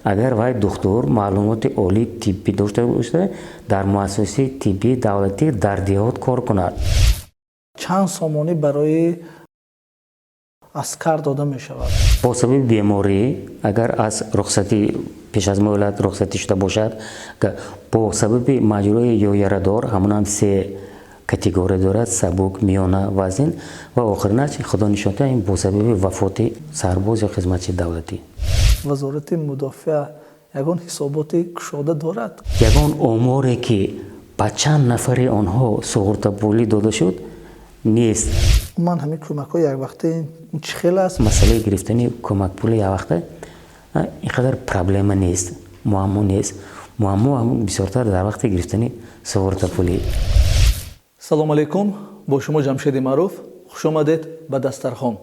Агар вай духтур маълумоти олии тиббӣ дошта бошад, дар муассисаи тиббии давлатӣ дар деҳот кор кунад. Чанд сомонӣ барои аскар дода мешавад? Бо сабаби беморӣ, агар аз рухсатӣ пеш аз муҳлат рухсатӣ шуда бошад, бо сабаби маҷрӯҳӣ ё ярадор, ҳамонам се категория дорад: сабук, миёна, вазнин, ва охиринаш, худо нишон диҳад, ин бо сабаби вафоти сарбоз ё хизматчии давлатӣ. Вазорати мудофиа ягон ҳисоботи кушода дорад? Ягон оморе, ки ба чанд нафари онҳо суғуртапулӣ дода шуд, нест. Умуман, ҳамин кӯмакҳои яквақта чӣ хел аст? Масъалаи гирифтани кӯмакпули яквақта ин қадар проблема нест, муаммо нест. Муаммо бисёртар дар вақти гирифтани суғуртапулӣ. Салому алайкум, бо шумо Ҷамшеди Маъруф. Хушомадед ба «Дастархон».